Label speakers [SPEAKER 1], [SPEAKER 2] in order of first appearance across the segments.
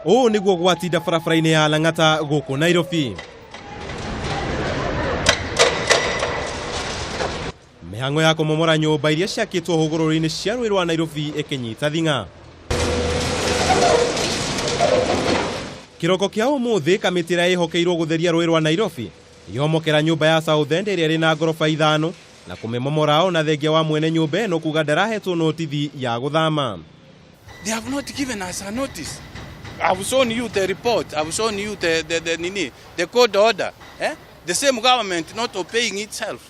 [SPEAKER 1] Ũũ nĩguo gwatinda barabara-inĩ ya Lang'ata gũkũ Nairobi. Mĩhang'o ya kũmomora nyũmba iria ciakĩtwo hũgũrũrũ-inĩ cia rũĩ rwa Nairobi ĩkĩnyita thing'a. Kĩroko kĩa ũmũthĩ kamĩtĩ ĩrĩa ĩhokeirwo gũtheria rũĩ rwa Nairobi yomokera nyũmba ya South End ĩrĩa ĩrĩ na ngoroba ithano na kũmĩmomora ona thengia wa mwene nyũmba ĩno kuga ndarahetwo notithi ya gũthama.
[SPEAKER 2] They have not given us a notice. I've shown you the report. I've shown you the nini, the court order. Eh? The same government not obeying itself.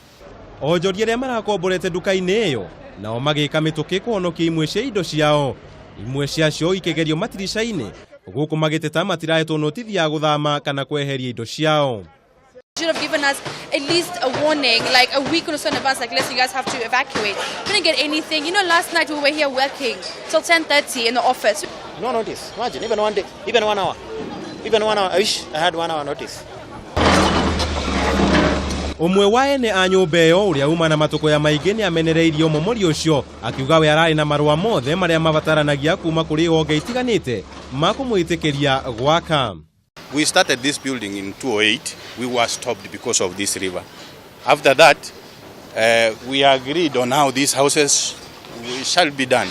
[SPEAKER 1] Onjoria arĩa marakomborete nduka-inĩ ĩyo nao magĩka mĩtũkĩ kũhonokia imwe cia indo ciao, imwe ciacio ikĩgerio matirica-inĩ gũkũ magĩteta matirahetwo notithi ya gũthama kana kweheria indo ciao.
[SPEAKER 3] Should have given us at least a warning, like a week or so in advance, like, listen, you guys have to evacuate. We didn't get anything. Last night we were here working till 10:30 in the office.
[SPEAKER 4] No notice. Imagine, even one day, even 1 hour. Even 1 hour. I wish I had 1 hour notice.
[SPEAKER 1] Ũmwe wa ene a nyũmba ĩyo ũrĩa uma na matũkũya maingĩ nĩ amenereirie ũmomori ũcio akiuga we ararĩ na marũa mothe marĩa mabataranagia kuma kũrĩ honge itiganĩte ma kũmwĩtĩkĩria gwaka.
[SPEAKER 2] We started this building in 2008. We were stopped because of this river. After that, we agreed on how these houses shall be done,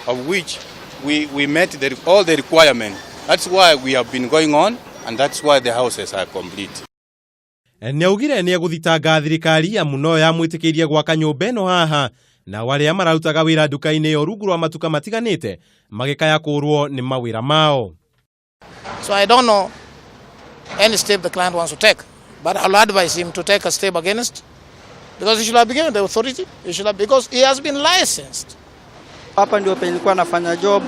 [SPEAKER 2] of which we met all the requirements. That's why we have been going on, and that's why the houses are complete.
[SPEAKER 1] Nĩaugire nĩegũthitanga thirikari amu no yamwĩtĩkĩirie gwaka nyũmba ĩno haha, nao arĩa mararutaga wĩra nduka-inĩ ĩyo rungu rwa matuka matiganĩte magĩkaya kũrwo nĩ mawĩra mao.
[SPEAKER 5] So I don't know any step the client wants to take, but I'll advise him to take a step against, because he should have been given the authority, he should have, because he has been licensed.
[SPEAKER 6] Hapa ndio penye nilikuwa nafanya job,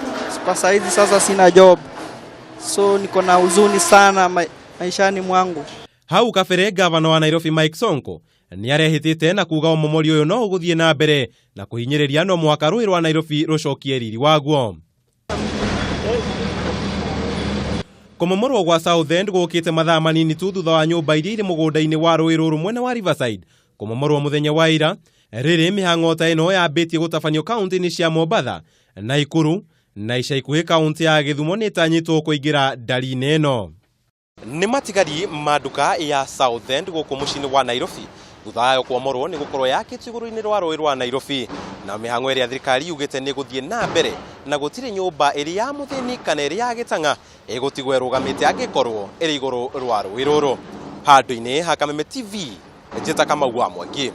[SPEAKER 6] kwa saizi sasa sina job, so niko na huzuni sana maishani mwangu.
[SPEAKER 1] Hau kabere gavana wa Nairobi Mike Sonko nĩarehĩtĩte na kuga ũmomori ũyũ no ũgũthiĩ na mbere na kũhinyĩrĩria no mũhaka rũĩ rwa Nairobi rũcokie riri waguo. Kũmomorwo gwa South End gũkĩte mathaa manini tu thutha wa nyũmba iria irĩ mũgũnda-inĩ wa rũĩ rũrũ mwena wa Riverside kũmomorwo mũthenya wa ira. Rĩrĩ mĩhang'o ta ĩno yambĩtie gũtabanio kaunti-inĩ cia Mombatha, Naikuru na ica ikuhĩ kaunti ya Gĩthumo nĩĩtanyĩtwo kũingĩra ndari-inĩ ĩno. Nĩ matigari ma nduka ya South End gũkũ mũciĩ-inĩ wa Nairobi thutha wayo kwomorwo nĩ gũkorwo yakĩtio igũrũ-inĩ rwa rũĩ rwa Nairobi, na mĩhang'o ĩrĩa thirikari yugĩte nĩ gũthiĩ na mbere na gũtirĩ nyũmba ĩrĩ ya mũthĩni kana ĩrĩ ya gĩtang'a ĩgũtigwo ĩrũgamĩte angĩkorwo ĩrĩ igũrũ rwa rũĩ rũrũ. Handũ-inĩ ha Kameme TV, njĩta Kamau wa Mwangi.